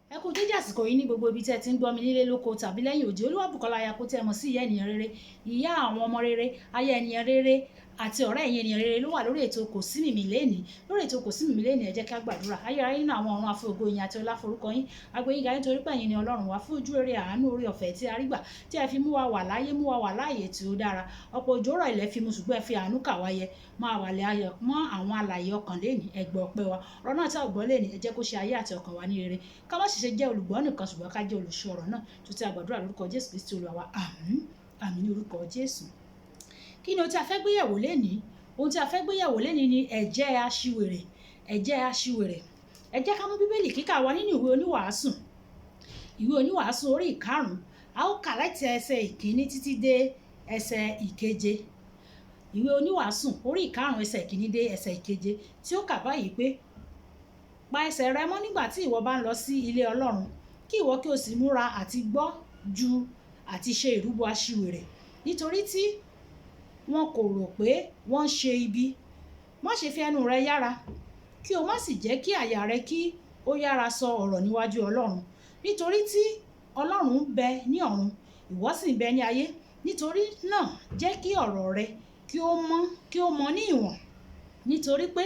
Ẹ kú dédé àsìkò yìí ní gbogbo ibi tí ẹ ti ń gbọ́ mi nílé lóko tàbí lẹ́yìn òde. Olúwàbùkọ́lá Ayako tí ẹ mọ̀ sí ìyá ènìyàn rere, ìyá àwọn ọmọ rere, aya ènìyàn rere àti ọ̀rẹ́ ẹ̀yin ènìyàn rere ló wà lórí ètò Kò Sí Mìmì lónìí. Lórí ètò Kò Sí Mìmì lónìí, ẹ jẹ́ ká gbàdúrà. Ayérayé nínú àwọn ọ̀run, a fi ògo, ìyìn àti ọlá forúkọ yín. A gbé yín ga nítorí pé ẹ̀yin ni Ọlọ́run wa, fún ojú rere, àánú, oore ọ̀fẹ́ tí a rí gbà, tí ẹ fi mú wa wà láyé, mú wa wà láàyè tí ó dára. Ọ̀pọ̀ òjò rọ̀, ilẹ̀ fi mu, ṣùgbọ́n ẹ fi àánú kà wá yẹ. Máa wà lẹ́ ayọ̀ mọ́ àwọn alààyè ọkàn lénìí. Ẹ gbọ́ ọpẹ́ wa. Ọ̀rọ̀ náà tí a gbọ́ lénìí, ẹ jẹ́ kó ṣe ayé àti ọkàn wa ní rere. Ká má sì ṣe jẹ́ olùgbọ́ nìkan, ṣùgbọ́n ká jẹ́ olùṣọ́ ọ̀rọ̀ náà. Tó tí a gbàdúrà lórúkọ Jésù Kristi Olúwa wa. Àmín. Àmín ní orúkọ Jésù. Kí ni ohun tí a fẹ́ gbéyẹ̀wò lénìí? Ohun tí a fẹ́ gbéyẹ̀wò lénìí ni ẹ̀jẹ́ aṣiwèrè. Ẹ̀jẹ́ aṣiwèrè. Ẹ jẹ́ ká mú Bíbélì kíkà wa nínú ìwé Oníwàásù. Ìwé Oníwàásù orí 5. A ó kà láti ẹsẹ̀ 1 títí dé ẹsẹ̀ 7. Ìwé Oníwàásù orí 5, ẹsẹ̀ 1 dé ẹsẹ̀ 7, tí ó kà báyìí pé, "Pa ẹsẹ̀ rẹ mọ́ nígbà tí ìwọ bá ń lọ sí ilé Ọlọ́run, kí ìwọ kí o sì múra àti gbọ́ ju àti ṣe ìrúbọ aṣiwèrè, nítorí tí wọn kò rò pé wọ́n ń ṣe ibi. Má ṣe fi ẹnu rẹ yára, kí o má sì jẹ́ kí àyà rẹ kí ó yára sọ ọ̀rọ̀ níwájú Ọlọ́run. Nítorí tí Ọlọ́run ń bẹ ní ọ̀run, ìwọ sì ń bẹ ní ayé. Nítorí náà jẹ́ kí ọ̀rọ̀ rẹ kí ó mọ ní ìwọ̀n. Nítorí pé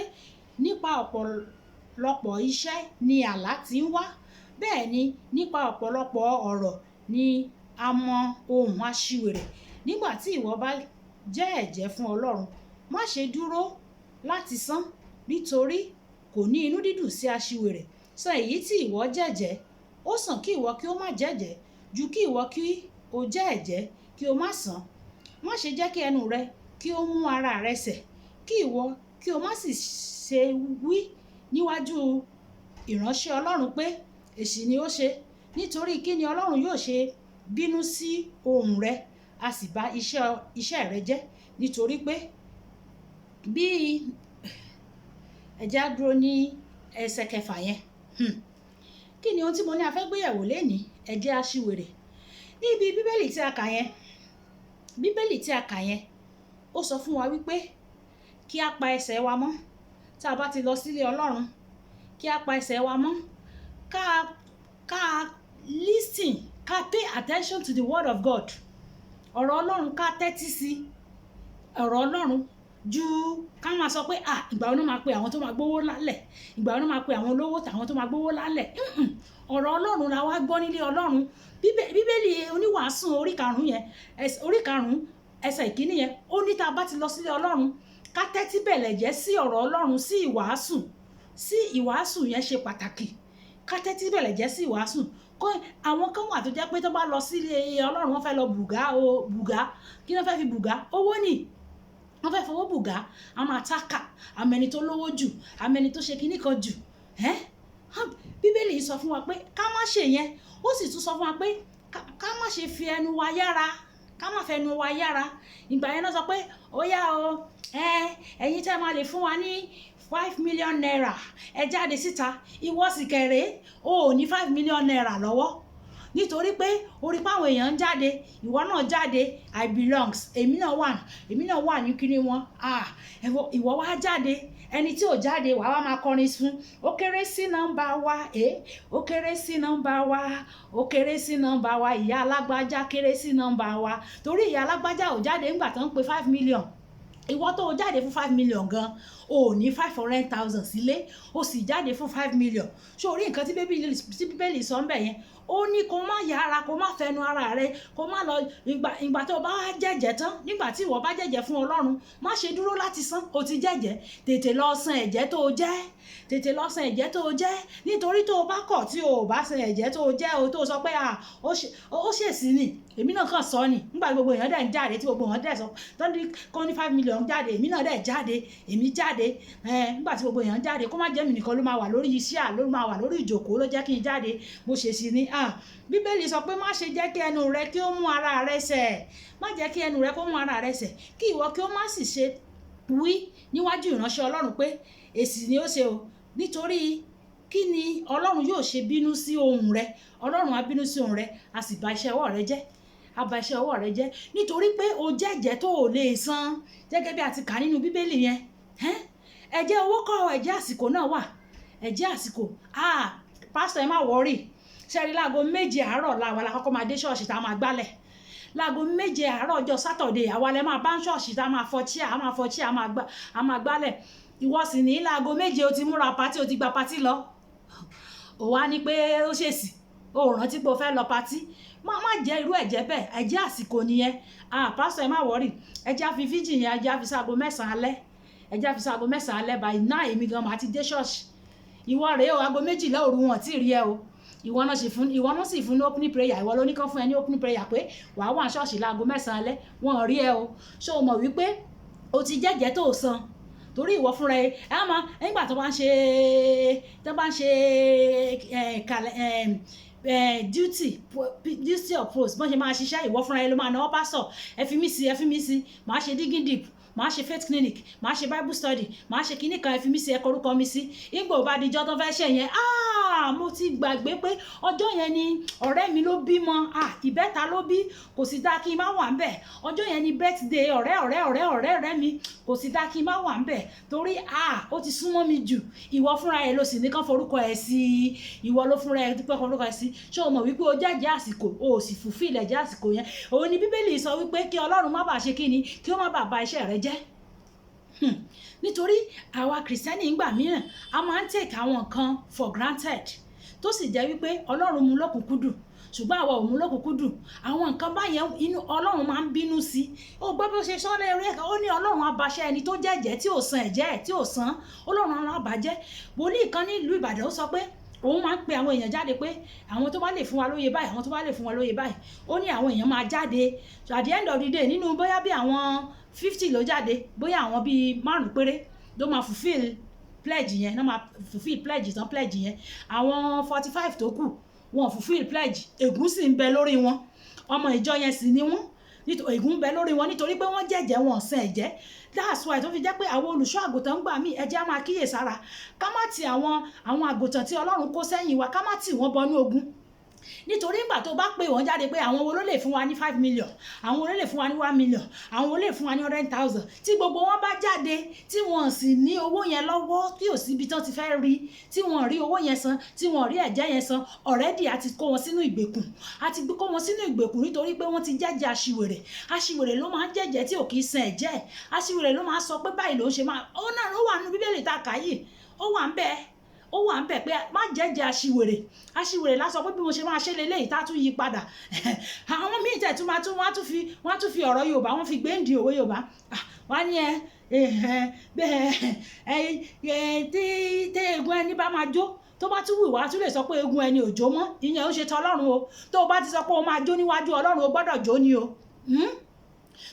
nípa ọ̀pọ̀lọpọ̀ iṣẹ́ ni àlá tí ń wá, bẹ́ẹ̀ ni nípa ọ̀pọ̀lọpọ̀ ọ̀rọ̀ ni a mọ ohùn aṣiwèrè. Nígbà tí ìwọ bá jẹ́ ẹ̀jẹ́ fún Ọlọ́run, má ṣe dúró láti san, nítorí kò ní inú dídùn sí aṣiwèrè. San èyí tí ìwọ jẹ́jẹ́. Ó sàn kí ìwọ kí ó má jẹ́jẹ́ ju kí ìwọ kí ó jẹ́ ẹ̀jẹ́ kí o má san. Má ṣe jẹ́ kí ẹnu rẹ kí ó mú ara rẹ ṣẹ̀, kí ìwọ kí o má sì ṣe wí níwájú ìránṣẹ́ Ọlọ́run pé, èsì ni ó ṣe. Nítorí kí ni Ọlọ́run yóò ṣe bínú sí ohùn rẹ, a sì bá iṣẹ́ rẹ jẹ́? Nítorí pé bí ẹ jẹ́ á dúró ní ẹsẹ̀ 6 yẹn. Kí ni ohun tí mo ní a fẹ́ gbéyẹ̀wò lénìí? Ẹ̀jẹ́ aṣiwèrè. Níbi Bíbélì tí a kà yẹn, Bíbélì tí a kà yẹn, ó sọ fún wa wípé kí a pa ẹsẹ̀ wa mọ́. Tí a bá ti lọ sílé Ọlọ́run, kí a pa ẹsẹ̀ wa mọ́, ká listen, ká pay attention to the word of God. Ọ̀rọ̀ Ọlọ́run, ká tẹ́tí sí ọ̀rọ̀ Ọlọ́run ju ká máa sọ pé, "À, ìgbà wo ni wọ́n máa pe àwọn tó máa gbówó lálẹ̀? Ìgbà wo ni wọ́n máa pe àwọn olówó tàwọn tó máa gbówó lálẹ̀?" Ọ̀rọ̀ Ọlọ́run la wá gbọ́ nílé Ọlọ́run. Bíbélì Oníwàásù orí 5 yẹn, orí 5, ẹsẹ̀ 1 yẹn, ó ní tá a bá ti lọ sílé Ọlọ́run, ká tẹ́tí bẹ̀lẹ̀ jẹ́ sí ọ̀rọ̀ Ọlọ́run, sí ìwàásù. Sí ìwàásù yẹn ṣe pàtàkì. Ká tẹ́tí bẹ̀lẹ̀ jẹ́ sí ìwàásù. Kó àwọn kan wà tó jẹ́ pé tó bá lọ sílé Ọlọ́run, wọ́n fẹ́ lọ bùgá o, bùgá. Kí ló fẹ́ fi bùgá? Owó ni. Wọ́n fẹ́ fowó bùgá. A máa tákà, àmọ́ ẹni tó lówó jù, àmọ́ ẹni tó ṣe kíní kan jù. Ẹ́ Bíbélì sọ fún wa pé ká má ṣe yẹn. Ó sì tún sọ fún wa pé ká má ṣe fi ẹnu wa yára, ká má fẹnu wa yára. Ìgbà yẹn náà sọ pé ó yá o, ẹ̀yin tẹ́ máa lè fún wa ní ₦5 million, ẹ jáde síta. Ìwọ sì kẹ̀rẹ́, o ò ní ₦5 million lọ́wọ́. Nítorí pé orí páwọn èèyàn ń jáde, ìwọ náà jáde. I belongs, èmi náà wà ní kíní wọn. Ah, ìwọ wá jáde, ẹni tí ò jáde, wàá wá máa kọrin fún, "Ó kéré sí nọ́mbà wa, ẹ ó kéré sí nọ́mbà wa, ó kéré sí nọ́mbà wa, ìyá alágbájá kéré sí nọ́mbà wa." Torí ìyá alágbájá ò jáde ńgbà tó ń pe 5 million. Ìwọ tó o jáde fún 5 million gan, o ò ní 500,000 sílé, o sì jáde fún 5 million. Ṣé o rí nǹkan tí Bíbélì sọ ń bẹ̀ yẹn? Ó ní kó má yára, kó má fẹnu ara rẹ, kó má lọ. Ìgbà tó o bá jẹ́jẹ́ tán, nígbà tí ìwọ bá jẹ́jẹ́ fún Ọlọ́run, má ṣe dúró láti san. O ti jẹ́jẹ́, tètè lọ san ẹ̀jẹ́ tó o jẹ́, tètè lọ san ẹ̀jẹ́ tó o jẹ́. Nítorí tó o bá kọ̀, tí o ò bá san ẹ̀jẹ́ tó o jẹ́, o tó o sọ pé, "À, ó ṣèṣì ni, èmi náà kàn sọ ni, nígbà tí gbogbo èèyàn dẹ̀ ń jáde, tí gbogbo èèyàn dẹ̀ sọ tó ní kọ́ ní 5 million jáde, èmi náà dẹ̀ jáde, èmi jáde. Nígbà tí gbogbo èèyàn jáde, kó má jẹ́ mi nìkan ló máa wà lórí iṣẹ́ à ló máa wà lórí ìjókòó ló jẹ́ kí n jáde, mo ṣèṣì ni." Ah, Bíbélì sọ pé má ṣe jẹ́ kí ẹnu rẹ kí ó mú ara rẹ ṣẹ̀. Má jẹ́ kí ẹnu rẹ kó mú ara rẹ ṣẹ̀, kí ìwọ kí ó má sì ṣe wí níwájú ìránṣẹ́ Ọlọ́run pé èsì ni ó ṣe o. Nítorí kí ni Ọlọ́run yóò ṣe bínú sí ohùn rẹ? Ọlọ́run á bínú sí ohùn rẹ, a sì bà iṣẹ́ ọwọ́ rẹ jẹ́, á bà iṣẹ́ ọwọ́ rẹ jẹ́, nítorí pé o jẹ́jẹ́ tó o lè san, gẹ́gẹ́ bí a ti kà nínú Bíbélì yẹn. Ẹ̀jẹ̀ owó kọ́, ẹ̀jẹ̀ àsìkò náà wà, ẹ̀jẹ̀ àsìkò. Ah, pásítọ̀, ẹ má worry. Ṣẹ́rí, láago 7 àárọ̀ làwa la kọ́kọ́ máa dé ṣọ́ọ̀ṣì, tá a máa gbálẹ̀. Láago 7 àárọ̀ ọjọ́ Saturday, àwa lẹ máa bá ń ṣọ́ọ̀ṣì, tá a máa fọ chair, a máa fọ chair, a máa gbálẹ̀. Ìwọ sì ní láago 7, o ti múra party, o ti gba party lọ. Ò wá ní pé ó ṣèṣì o ò rántí pé o fẹ́ lọ party. Má má jẹ́ irú ẹ̀jẹ̀ bẹ́ẹ̀. Ẹ̀jẹ̀ àsìkò nìyẹn. Ah, pásítọ̀, ẹ má worry, ẹ jẹ́ á fi vigil yẹn, ẹ jẹ́ á fi sáago 9 alẹ́, ẹ jẹ́ á fi sáago 9 alẹ́. By 9, èmi gan màá ti dé ṣọ́ọ̀ṣì. Ìwọ rèé o, aago 12 òru, wọn tí ì rí ẹ o. Ìwọ náà sì fún ní opening prayer. Ìwọ ló ní kán fún ẹ ní opening prayer pé wàá wà ṣọ́ọ̀ṣì láago 9 alẹ́. Wọn ò rí ẹ o. Ṣé o mọ̀ wípé o ti jẹ́jẹ́ tó o san? Torí ìwọ fúnra ẹ ẹ máa nígbà tó bá ń ṣe ẹ kàlẹ ẹ duty of post, bọ́n ṣe máa ṣiṣẹ́, ìwọ fúnra ẹ ló máa náwó. "Pásọ̀, ẹ fi mí sí, ẹ fi mí sí, màá ṣe digging deep, màá ṣe faith clinic, màá ṣe Bible study, màá ṣe kinní kan, ẹ fi mí sí, ẹ kọrúkọ mi sí." Ìgbà ò bá dijọ́ tó fẹ́ ṣe yẹn, "Ah, mo ti gbàgbé pé ọjọ́ yẹn ni ọ̀rẹ́ mi ló bímọ. Ah, ìbẹ́ta ló bí, kò sì dáa kí n má wà ń bẹ̀. Ọjọ́ yẹn ni birthday ọ̀rẹ́ ọ̀rẹ́ ọ̀rẹ́ ọ̀rẹ́ ọ̀rẹ́ mi, kò sì dáa kí n má wà ń bẹ̀ torí ah, ó ti súnmọ́ mi jù." Ìwọ fúnra ẹ ló sì ní kán forúkọ ẹ sí. Ìwọ ló fúnra ẹ dúpẹ́ forúkọ ẹ sí. Ṣé o mọ̀ wípé o jẹ́jẹ́ àsìkò, o ò sì fulfill ẹ̀jẹ̀ àsìkò yẹn? Òun ni Bíbélì sọ wípé kí Ọlọ́run má bàa ṣe kíni, kí ó má bàa ba iṣẹ́ rẹ jẹ́. Nítorí àwa Kìrìsìtẹ́nì, ìgbà mìíràn, a máa ń take àwọn nǹkan for granted, tó sì jẹ́ wípé Ọlọ́run mú lọ́kùnkúndùn, ṣùgbọ́n àwa ò mú lọ́kùnkúndùn. Àwọn nǹkan báyẹn, inú Ọlọ́run máa ń bínú sí. Ó gbọ́ bí ó ṣe sọ lórí ẹ̀ka, ó ní Ọlọ́run abaṣẹ́ ẹni tó jẹ́jẹ́ tí ò san ẹ̀jẹ̀ ẹ̀, tí ò san. Ọlọ́run á bàjẹ́. Wòlíì kan ní ìlú Ìbàdàn, ó sọ pé òun máa ń pe àwọn èèyàn jáde pé àwọn tó bá lè fún wa lóye báyìí, àwọn tó bá lè fún wa lóye báyìí. Ó ní àwọn èèyàn máa jáde. So at the end of the day, nínú bóyá bí àwọn 50 ló jáde, bóyá àwọn bíi márùn péré ló máa fulfill pledge yẹn, ló máa fulfill pledge tán pledge yẹn. Àwọn 45 tó kù, wọn fulfill pledge. Ègún sì ń bẹ lórí wọn. Ọmọ ìjọ yẹn sì ni wọ́n. Nítorí ègún ń bẹ lórí wọn, nítorí pé wọ́n jẹ́jẹ́, wọn san ẹ̀jẹ́. That's why tó fi jẹ́ pé àwọn olùṣọ́ àgùntàn gbà mí, ẹ jẹ́ á máa kíyè sára, ká má ti àwọn àgùntàn tí Ọlọ́run kó sẹ́yìn wa, ká má tì wọ́n bọnú ogun. Nítorí ìgbà tó bá pè wọ́n jáde pé àwọn wo ló lè fún wa ní 5 million, àwọn wo ló lè fún wa ní 1 million, àwọn wo ló lè fún wa ní 100,000, tí gbogbo wọn bá jáde, tí wọn sì ní owó yẹn lọ́wọ́, tí ò síbi tán ti fẹ́ rí, tí wọn rí owó yẹn san, tí wọn rí ẹ̀jẹ̀ yẹn san, already a ti kó wọn sínú ìgbèkùn, a ti kó wọn sínú ìgbèkùn, nítorí pé wọ́n ti jẹ́jẹ́ aṣiwèrè. Aṣiwèrè ló máa ń jẹ́jẹ́ tí ò kì í san ẹ̀jẹ̀. Aṣiwèrè ló máa sọ pé báyìí ló ń ṣe máa. Ó náà ó wà nínú Bíbélì tá a kà yìí, ó wà ń bẹ́ẹ̀, ó wà ń bẹ̀ pé má jẹ́jẹ́ aṣiwèrè. Aṣiwèrè lásọ pé bí mo ṣe máa ṣe leléyìí, tá a tún yí padà. Àwọn míì tẹ̀ tún máa tún wọ́n á tún fi ọ̀rọ̀ Yorùbá, wọ́n fi gbéǹdì òwe Yorùbá. Wọ́n á ní ẹ bẹ́ẹ̀ ẹ tí eegun ẹni bá máa jó, tó bá tún wù wá, tún lè sọ pé eegun ẹni ò jó mọ́. Ìyẹn ó ṣe tọ́ Ọlọ́run o. Tó o bá ti sọ pé o máa jó níwájú Ọlọ́run, o gbọ́dọ̀ jó ni o.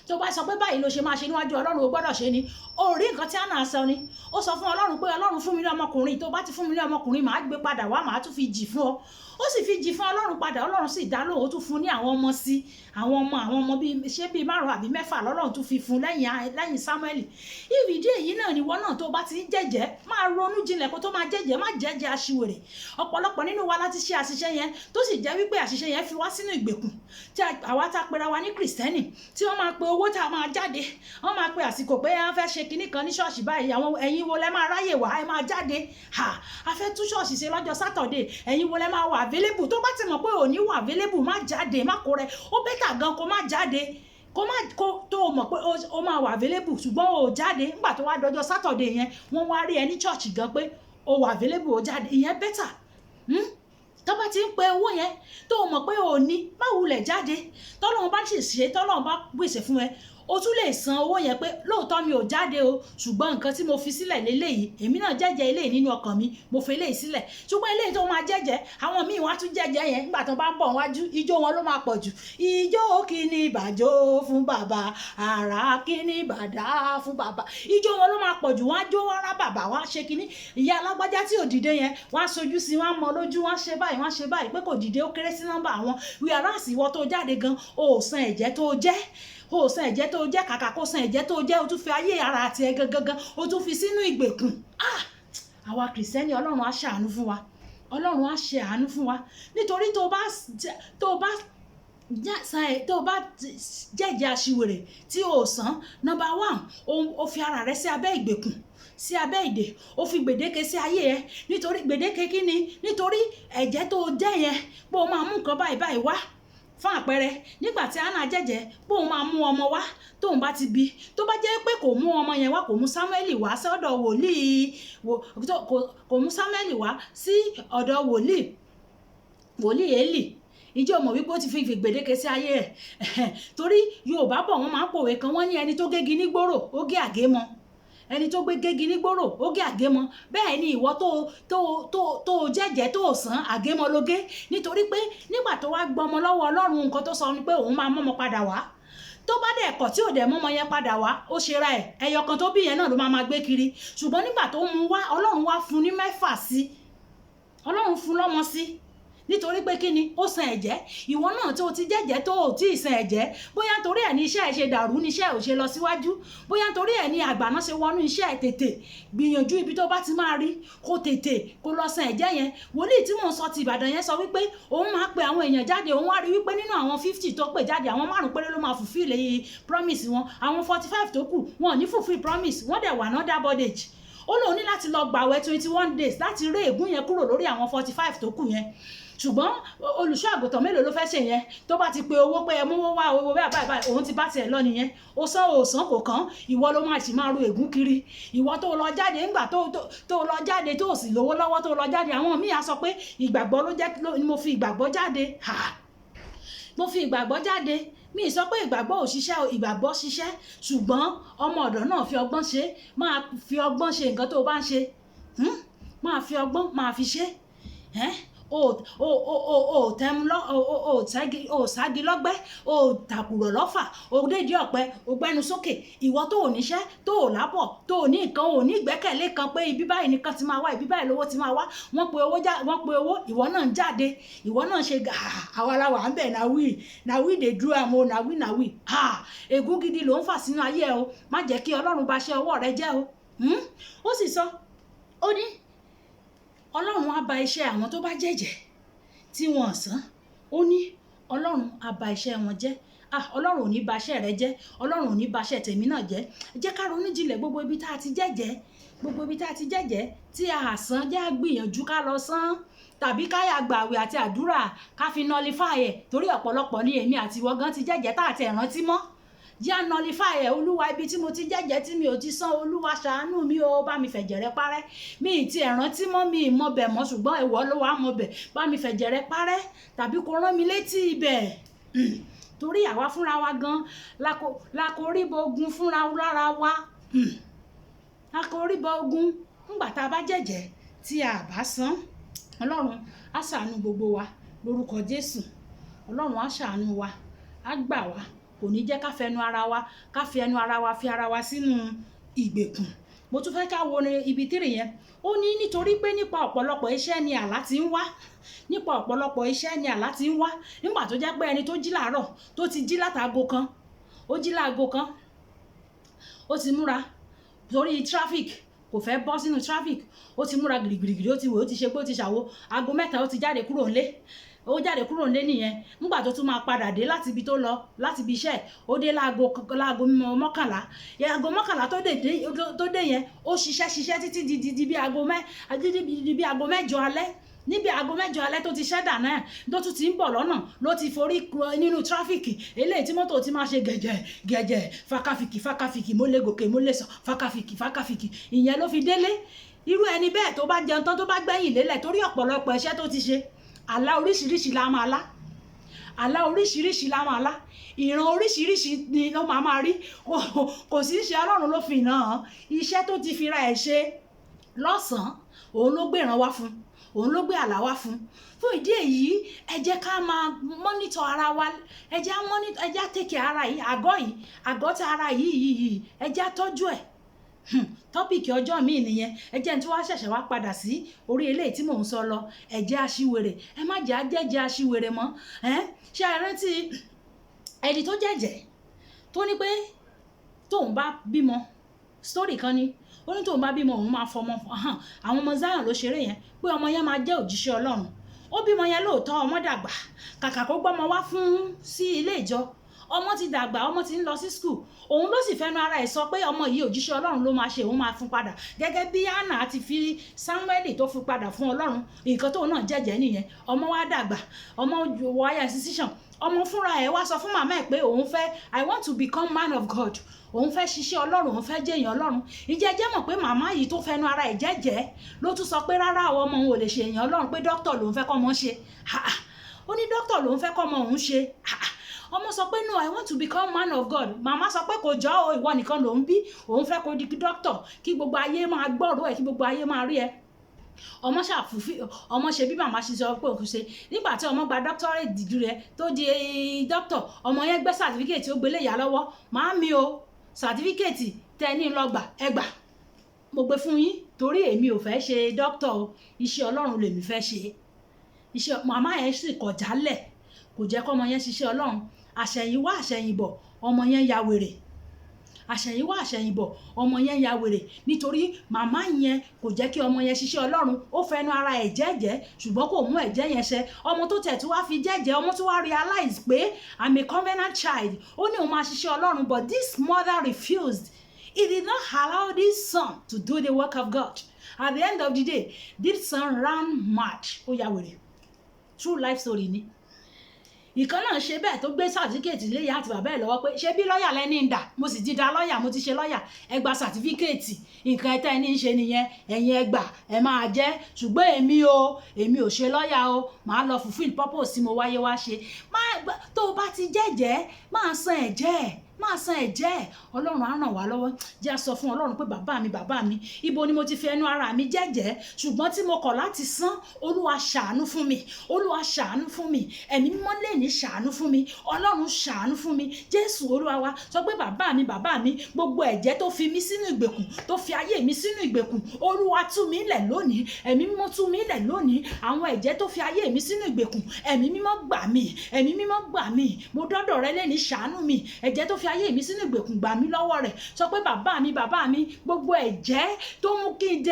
Tó bá sọ pé báyìí ló ṣe máa ṣe níwájú Ọlọ́run, o gbọ́dọ̀ ṣe ni. O rí nǹkan tí Anna sọ ni, ó sọ fún Ọlọ́run pé, "Ọlọ́run, fún mi ní ọmọkùnrin. Tó bá ti fún mi ní ọmọkùnrin, màá gbé padà wá, màá tún fi jì fún ọ." Ó sì fi jì fún Ọlọ́run padà. Ọlọ́run sì dá lóhùn, ó tún fún ní àwọn ọmọ sí, àwọn ọmọ bíi ṣé bíi márùn àbí mẹ́fà lọ́lọ́run tún fi fún lẹ́yìn Samuel. Ìdí èyí náà ni wọ́n náà, tó bá ti ń jẹ́jẹ́, máa ronú jinlẹ̀ kó tó máa jẹ́jẹ́. Má jẹ́jẹ́ aṣiwèrè. Ọ̀pọ̀lọpọ̀ nínú wa láti ṣe àṣìṣe yẹn, tó sì jẹ́ wípé àṣìṣe yẹn fi wá sínú ìgbèkùn, tí àwa tá pera wa ní Kìrìsìtẹ́nì, tí wọ́n máa pe owó tá a máa jáde, wọ́n máa pe àsìkò pé wọ́n fẹ́ ṣe kinní kan ní ṣọ́ọ̀ṣì báyìí, àwọn ẹ̀yin wo lẹ máa ráyè wá, ẹ máa jáde, ha, a fẹ́ tún ṣọ́ọ̀ṣì ṣe lọ́jọ́ Saturday, ẹ̀yin wo lẹ máa wà available? Tó bá ti mọ̀ pé ò ní wà available, má jáde, má kó rẹ. Ó better gan kó má jáde, kó má kó tó o mọ̀ pé o máa wà available, ṣùgbọ́n o ò jáde. Nígbà tó wá dọjọ́ Saturday yẹn, wọ́n wá rí ẹ ní church gan pé o wà available, o jáde, ìyẹn better. Tó bá ti ń pe owó yẹn, tó o mọ̀ pé o ní, má wulẹ̀ jáde. Tọ́lọ́run bá sì ṣe, tọ́lọ́run bá pèsè fún ẹ, o tún lè san owó yẹn pé lóòótọ́ mi ò jáde o, ṣùgbọ́n nǹkan tí mo fi sílẹ̀ léléyìí, èmi náà jẹ́jẹ́ eléyìí nínú ọkàn mi, mo fi eléyìí sílẹ̀. Ṣùgbọ́n eléyìí tó máa jẹ́jẹ́, àwọn míì wọ́n á tún jẹ́jẹ́ yẹn, nígbà tó bá ń bọ̀ wájú, ijó wọn ló máa pọ̀ jù. Ijó kíní bàjó fún bàbá, àrà kíní bàdá fún bàbá, ijó wọn ló máa pọ̀ jù. Wọ́n á jó, wọ́n á rá bàbá, wọ́n á ṣe kíní. Ìyá alágbájá tí ò dìde yẹn, wọ́n á sojú sí, wọ́n á mọ lójú, wọ́n á ṣe báyìí, wọ́n á ṣe báyìí pé kò dìde, ó kéré sí nọ́mbà àwọn. Wíwárà sí ìwọ tó jáde gan, o ò san ẹ̀jẹ̀ tó jẹ́, o ò san ẹ̀jẹ̀ tó jẹ́. Kàkà kó san ẹ̀jẹ̀ tó jẹ́, o tún fi ayé ara àti ẹ̀ gangan, o tún fi sínú ìgbèkùn. Ah, àwa Kìrìsìtẹ́nì, Ọlọ́run á ṣàánú fún wa, Ọlọ́run á ṣe àánú fún wa, nítorí tó bá San ẹ̀ tó o bá jẹ́jẹ́ aṣiwèrè tí o san, number one, o fi ara rẹ sí abẹ́ ìgbèkùn, sí abẹ́ ìdè. O fi gbèdéke sí ayé ẹ. Nítorí gbèdéke kí ni? Nítorí ẹ̀jẹ́ tó o jẹ́ yẹn, pé o máa mú nǹkan báyìí báyìí wá. Fún àpẹẹrẹ, nígbà tí Anna jẹ́jẹ́ pé òun máa mú ọmọ wá tóun bá ti bí, tó bá jẹ́ pé kò mú ọmọ yẹn wá, kò mú Samuel wá sọ́dọ̀ wòlíì, kò mú Samuel wá sí ọ̀dọ̀ wòlíì Élì, ìjọ mọ̀ wípé ó ti fi gbèdéke sí ayé ẹ̀? Torí Yorùbá bọ̀, wọ́n máa ń pòwe kan, wọ́n ní ẹni tó gégi nígboro, ó gé àgémọ. Ẹni tó gbé gégi nígboro, ó gé àgémọ. Bẹ́ẹ̀ ni ìwọ tó jẹ́jẹ́ tó san, àgémọ ló gé. Nítorí pé nígbà tó wá gbọmọ lọ́wọ́ Ọlọ́run, nǹkan tó sọ ni pé òun máa mọ́mọ padà wá. Tó bá dẹ̀ kọ̀, tí ò dẹ̀ mọ́mọ yẹn padà wá, ó ṣera ẹ̀. Ẹyọ kan tó bí yẹn náà ló máa gbé kiri. Ṣùgbọ́n nígbà tó mú wá, Ọlọ́run wá fún ní 6 sí, Ọlọ́run fún lọ́mọ sí. Nítorí pé kí ni? Ó san ẹ̀jẹ́. Ìwọ náà tó ti jẹ́jẹ́, tó ò tí ì san ẹ̀jẹ́, bóyá nítorí ẹ̀ ní iṣẹ́ ẹ̀ ṣe dàrú, ní iṣẹ́ ẹ̀ ò ṣe lọ síwájú, bóyá nítorí ẹ̀ ní àgbàná ṣe wọnú iṣẹ́ ẹ̀, tètè gbìyànjú ibi tó bá ti máa rí, kó tètè kó lọ san ẹ̀jẹ́ yẹn. Wòlíì tí mò ń sọ ti Ìbàdàn yẹn sọ wípé òun máa pe àwọn èèyàn jáde. Òun wá rí wípé nínú àwọn 50 tó pè jáde, àwọn 5 péré ló máa fulfill promise wọn. Àwọn 45 tó kù, wọn ò ní fulfill promise wọ́n, dẹ̀ wà náà dá bondage. Ó lóun ní láti lọ gbàwẹ̀ 21 days láti ré ègún yẹn kúrò lórí àwọn 45 tó kù yẹn. Ṣùgbọ́n olùṣọ́ àgùntàn mélòó ló fẹ́ ṣe yẹn? Tó bá ti pe owó pé ẹ mú wá owó bẹ́ẹ̀ báyìí báyìí, òun ti bá tiẹ̀ lọ nìyẹn. Ó san, ó san, kò kàn. Ìwọ ló máa sì máa ru ègún kiri. Ìwọ tó lọ jáde ńgbà tó lọ jáde, tó sì lówó lọ́wọ́, tó lọ jáde, àwọn míì á sọ pé ìgbàgbọ́ ló jẹ́ ni mo fi ìgbàgbọ́ jáde. Mo fi ìgbàgbọ́ jáde. Mi sọ pé ìgbàgbọ́ ò ṣiṣẹ́ o, ìgbàgbọ́ ṣiṣẹ́, ṣùgbọ́n ọmọ ọ̀dọ̀ náà fi ọgbọ́n ṣe. Máa fi ọgbọ́n ṣe nǹkan tó o bá ń ṣe. Máa fi ọgbọ́n máa fi ṣe. O o o o o tẹmu lọ, o o o tẹ́gi, o ságí lọ́gbẹ́, o tàkùrọ̀ lọ́fà, o dédìí ọ̀pẹ, o gbẹ́nu sókè. Ìwọ tó ò níṣẹ́, tó ò lábọ̀, tó ò ní nǹkan, ò ní ìgbẹ́kẹ̀lé kan pé ibi báyìí nìkan ti máa wá, ibi báyìí lówó ti máa wá. Wọ́n pe owó já, wọ́n pe owó, ìwọ náà ń jáde, ìwọ náà ń ṣe àwa la wà ń bẹ̀. Na we dey do am o, na we na we. Ègún gidi ló ń fà sínú ayé ẹ o. Má jẹ́ kí Ọlọ́run bá ṣe ọwọ́ rẹ jẹ́ o. Ó sì sọ, ó ní Ọlọ́run á ba iṣẹ́ àwọn tó bá jẹ́jẹ́ tí wọ́n san. Ó ní Ọlọ́run á ba iṣẹ́ wọn jẹ́. Ah, Ọlọ́run ò ní ba iṣẹ́ rẹ jẹ́, Ọlọ́run ò ní ba iṣẹ́ tèmi náà jẹ́. Jẹ́ ká ronú jinlẹ̀. Gbogbo ibi tá a ti jẹ́jẹ́, gbogbo ibi tá a ti jẹ́jẹ́ tí a san, jẹ́ á gbìyànjú ká lọ san, tàbí ká yà gbààwẹ̀ àti àdúrà, ká fi nullify ẹ̀. Torí ọ̀pọ̀lọpọ̀ ní èmi àti ìwọ gan ti jẹ́jẹ́ tá àti ẹ̀rántí mọ́. Jẹ́ á nullify ẹ̀. Olúwa, ibi tí mo ti jẹ́jẹ́ tí mi ò ti san, Olúwa, ṣàánú mi o, bá mi fẹ̀jẹ̀ rẹ parẹ́. Mi ì ti ẹ̀rántí mọ́, mi ì mọ bẹ̀ mọ́, ṣùgbọ́n ìwọ ló wàá mọ bẹ̀. Bá mi fẹ̀jẹ̀ rẹ parẹ́, tàbí kó rán mi létí ibẹ̀. Torí àwa fúnra wa gan la kò rí bọ ogun fúnra lára wa. La kò rí bọ ogun ńgbà tá a bá jẹ́jẹ́ tí a bá san. Ọlọ́run á ṣàánú gbogbo wa lórúkọ Jésù. Ọlọ́run á ṣàánú wa, á gbà wá, kò ní jẹ́ ká fẹnu ara wa, ká fi ẹnu ara wa fi ara wa sínú ìgbèkùn. Mo tún fẹ́ ká wo ní ibi tírì yẹn. Ó ní nítorí pé nípa ọ̀pọ̀lọpọ̀ iṣẹ́ ni àlá ti ń wá. Nípa ọ̀pọ̀lọpọ̀ iṣẹ́ ni àlá ti ń wá. Nígbà tó jẹ́ pé ẹni tó jí làárọ̀, tó ti jí látago kan, ó jí láago kan, ó ti múra torí traffic, kò fẹ́ bọ́ sínú traffic, ó ti múra gìrìgìrì, ó ti wẹ̀, ó ti ṣe pé ó ti ṣàwo, aago 3 ó ti jáde kúrò ńlé. Ó jáde kúrò nílé nìyẹn. Nígbà tó tún máa padà dé láti ibi tó lọ, láti ibi iṣẹ́, ó dé láago 11. Aago 11 tó dé yẹn, ó ṣiṣẹ́ ṣiṣẹ́ títí di bí aago mẹ́ títí di bí aago 8 alẹ́. Níbi aago 8 alẹ́ tó ti ṣẹ́dà náà, tó tún ti ń bọ̀ lọ́nà, ló ti forí nínú traffic eléyìí tí mọ́tò ti máa ṣe gẹ̀jẹ̀ gẹ̀jẹ̀, fakafìkì fakafìkì, mo lè gòkè, mo lè sọ, fakafìkì fakafìkì, ìyẹn ló fi délé. Irú ẹni bẹ́ẹ̀, tó bá jẹun tán, tó bá gbẹ̀yìn lélẹ̀, torí ọ̀pọ̀lọpọ̀ iṣẹ́ tó ti ṣe, àlá oríṣiríṣi la máa lá, àlá oríṣiríṣi la máa lá, ìran oríṣiríṣi ni ó máa máa rí. Kò sí ṣe Ọlọ́run ló fi ìran hàn. Iṣẹ́ tó ti fira ẹ̀ ṣe lọ́sàn-án, òun ló gbé ìran wá fún, òun ló gbé àlá wá fún. Fún ìdí èyí, ẹ jẹ́ ká máa monitor ara wa. Ẹ jẹ́ á monitor, ẹ jẹ́ á take care ara yìí, àgọ́ yìí, àgọ́ tí ara yìí yìí yìí, ẹ jẹ́ á tọ́jú ẹ̀. Topic ọjọ́ míì nìyẹn. Ẹ jẹ́ n tí wàá ṣẹ̀ṣẹ̀ wá padà sí orí eléyìí tí mò ń sọ lọ. Ẹ jẹ́ aṣiwèrè, ẹ má jẹ́ ajẹ́jẹ́ aṣiwèrè mọ́. Ẹ ṣé ẹ rántí ẹni tó jẹ́jẹ́, tó ní pé tóun bá bímọ? Story kan ni. Ó ní tóun bá bímọ, òun máa fọmọ hàn àwọn ọmọ Zion ló ṣeré yẹn, pé ọmọ yẹn máa jẹ́ òjíṣẹ́ Ọlọ́run. Ó bímọ yẹn lóòótọ́, ọmọ dàgbà. Kàkà kó gbọ́mọ wá fún sí ilé ìjọ, ọmọ ti dàgbà, ọmọ ti ń lọ sí school. Òun ló sì fẹnu ara ẹ̀ sọ pé ọmọ yìí, òjíṣẹ́ Ọlọ́run ló máa ṣe, òun máa fún padà, gẹ́gẹ́ bí Hannah ti fi Samuel tó fi padà fún Ọlọ́run. Nǹkan tóun náà jẹ́jẹ́ nìyẹn. Ọmọ wa dàgbà, ọmọ wọ higher institution. Ọmọ fúnra ẹ̀ wá sọ fún màmá ẹ̀ pé òun fẹ́, "I want to become man of God." Òun fẹ́ ṣiṣẹ́ Ọlọ́run, òun fẹ́ jẹ́ èèyàn Ọlọ́run. Ìjẹ́ jẹ́ mọ̀ pé màmá yìí tó fẹnu ara ẹ̀ jẹ́jẹ́ ló tún sọ pé rárá o, ọmọ òun ò lè ṣe èèyàn Ọlọ́run, pé dókítà lòun fẹ́ kọ́ ọmọ ṣe. Ó ní dókítà lòun fẹ́ kọ́ ọmọ òun ṣe. Ọmọ sọ pé, "No, I want to become man of God." Màmá sọ pé kò jọ o, ìwọ nìkan lòun bí, òun fẹ́ kó di dókítà, kí gbogbo ayé máa gbọ́rọ̀ ẹ̀, kí gbogbo ayé máa rí ẹ. Ọmọ ṣàfùfí, ọmọ ṣe bí màmá ṣe sọ pé òun ṣe. Nígbà tí ọmọ gba doctorate degree rẹ̀, tó di doctor, ọmọ yẹn gbé certificate, ó gbélé ìyá lọ́wọ́. "Màámi o, certificate tẹ ní lọ gbà, ẹ gbà, mo gbé fún yín, torí èmi ò fẹ́ ṣe doctor o, iṣẹ́ Ọlọ́run lèmi fẹ́ ṣe." Iṣẹ́ màmá yẹn sì kọ̀ jálẹ̀, kò jẹ́ kọ́mọ yẹn ṣiṣẹ́ Ọlọ́run. Àṣẹ̀yìnwá àṣẹ̀yìnbọ̀, ọmọ yẹn ya wèrè. Àṣẹ̀yìnwá àṣẹ̀yìnbọ̀, ọmọ yẹn ya wèrè, nítorí màmá yẹn kò jẹ́ kí ọmọ yẹn ṣiṣẹ́ Ọlọ́run. Ó fẹnu ara ẹ̀ jẹ́jẹ́, ṣùgbọ́n kò mú ẹ̀jẹ́ yẹn ṣẹ. Ọmọ tó tẹ̀ tí wá fi jẹ́jẹ́, ọmọ tó wá realize pé, "I'm a covenant child." Ó ní òun máa ṣiṣẹ́ Ọlọ́run, but this mother refused. He did not allow this son to do the work of God. At the end of the day, this son ran mad, ó ya wèrè. True life story ni. Ìkan náà ṣe bẹ́ẹ̀, tó gbé certificate lé ìyá àti bàbá ẹ̀ lọ́wọ́ pé, "Ṣé bí lọ́ọ̀yà lẹ́ni ń dà, mo sì ti da lọ́ọ̀yà, mo ti ṣe lọ́ọ̀yà, ẹ gba certificate. Nǹkan ẹ̀tẹ́ ẹni ń ṣe nìyẹn, ẹ̀yin ẹ gbà, ẹ máa jẹ́. Ṣùgbọ́n èmi o, èmi ò ṣe lọ́ọ̀yà o, màá lọ fulfill purpose tí mo wáyé wá ṣe." Tó o bá ti jẹ́jẹ́, máa san ẹ̀jẹ́ ẹ̀, máa san ẹ̀jẹ́ ẹ̀. Ọlọ́run á ràn wá lọ́wọ́. Jẹ́ a sọ fún Ọlọ́run pé, "Bàbá mi, bàbá mi, ibo ni mo ti fi ẹnu ara mi jẹ́jẹ́, ṣùgbọ́n tí mo kọ̀ láti san? Olúwa, ṣàánú fún mi. Olúwa, ṣàánú fún mi. Ẹ̀mí Mímọ́ lè ní ṣàánú fún mi. Ọlọ́run, ṣàánú fún mi." Jésù Olúwa wa. Sọ pé, "Bàbá mi, bàbá mi, gbogbo ẹ̀jẹ̀ tó fi mí sínú ìgbèkùn, tó fi ayé mi sínú ìgbèkùn, Olúwa, tú mi lẹ̀ lónìí. Ẹ̀mí Mímọ́, tú mi lẹ̀ lónìí. Àwọn ẹ̀jẹ̀ tó fi ayé mi sínú ìgbèkùn, Ẹ̀mí Mímọ́, gbà mí. Ẹ̀mí Mímọ́, gbà mí. Mo dọ́dọ̀ rẹ lẹ́ni, ṣàánú mi. Ẹ̀jẹ̀ tó fi ayé mi sínú ìgbèkùn, gbà mí lọ́wọ́ rẹ̀." Sọ pé, "Bàbá mi, bàbá mi, gbogbo ẹ̀jẹ̀ tó mú kí n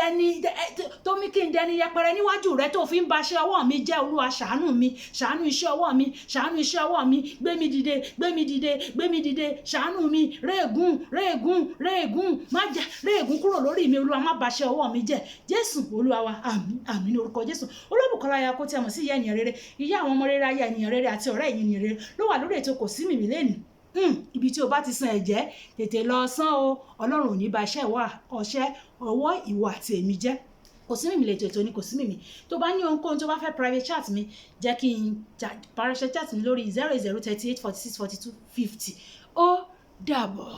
dẹni yẹpẹrẹ níwájú rẹ, tó fi ń ba iṣẹ́ ọwọ́ mi jẹ́, Olúwa, ṣàánú mi. Ṣàánú iṣẹ́ ọwọ́ mi, ṣàánú iṣẹ́ ọwọ́ mi. Gbé mi dìde, gbé mi dìde, gbé mi dìde. Ṣàánú mi. Réègùn, réègùn, réègùn, má jẹ́ réègùn kúrò lórí mi. Olúwa, má ba iṣẹ́ ọwọ́ mi jẹ́." Jésù Olúwa wa. Àmín, àmín ní orúkọ Jésù. Olóbùkọ́lá ya kó tí a mọ̀ sí ìyá ènìyàn rere, ìyá àwọn ọmọ rere, ayé ènìyàn rere àti ọ̀rẹ́ ènìyàn rere ló wà lórí ètò Kò Sí Mìmì lẹ́nu. Ibi tí o bá ti san ẹ̀jẹ́, tètè lọ san o. Ọlọ́run ò ní ba iṣẹ́ ìwọ ọṣẹ́ ọwọ́ ìwọ àti èmi jẹ́. Kò sí mímì lètò, ètò ni Kò sí Mímì. Tó bá ní ohunkóhun tó bá fẹ́ private chat mi, jẹ́ kí n private chat mi lórí 08038464250. Ó dàbọ̀.